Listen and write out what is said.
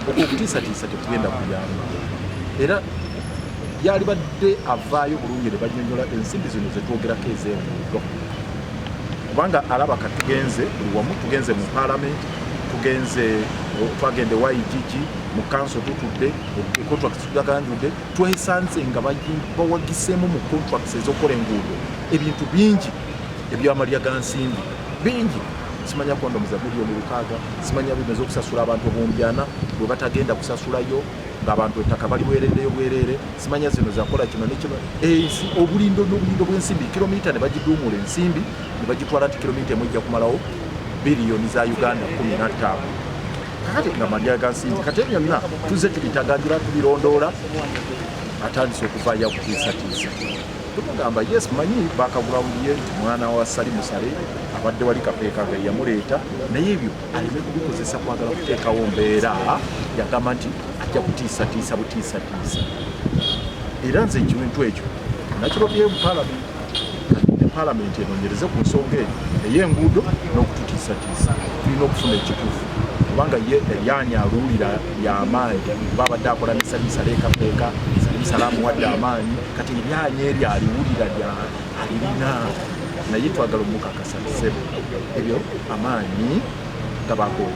Okutiisatiisa tekugenda kuyamba. Era yalibadde avaayo bulungi ne banyonyola ensimbi zino zetwogerako ez'enguudo, kubanga alaba katugenze buli wamu, tugenze mu Paalamenti, tugenze, twagenda ewa IGG, mu kanso tutudde, contracts tugaganjudde. Twesanze nga bawagiseemu mu contracts ez'okukola enguudo ebintu bingi ebyamalya ga nsimbi bingi, simanya kondomu za miliyoni 6, simanya bimeze okusasula abantu 4,000 bwe batagenda kusasulayo ng'abantu ettaka baliweereddeyo bwereere, simanya zino zakola kino nekino, ensi obulindo n'obulindo bw'ensimbi, kilomita ne bagiduumula ensimbi ne bagitwala nti kilomita emu ejja kumalawo biliyoni za Uganda 15. Kakati nga malya ga nsimbi. Kati ebyo byonna tuzze tubitaganjula, tubirondoola. Atandise okuvaayo okutiisatiisa. Tumugamba, yes, manyi background ye nti mwana wa Salimu Sale abadde wali Kapeeka nga yamuleeta, naye ebyo aleme kubikozesa kwagala kuteekawo mbeera. Yagamba nti ajja kutiisatiisa butiisatiisa, era nze ekintu ekyo nakirobyeyo mu Paalamenti. Ne Paalamenti enoonyereze ku nsonga eyo ey'enguudo n'okututiisatiisa. Tulina okufuna ekituufu, kubanga ye eryanyi aluwulira lyamaanyi, kuba abadde akola ne Salim Saleh Kapeeka. Salim Saleh amuwadde amaanyi, kati eryanyi eryo aliwulira lya alirina, naye twagala omukakasa, ssebo, ebyo amaanyi gabaako.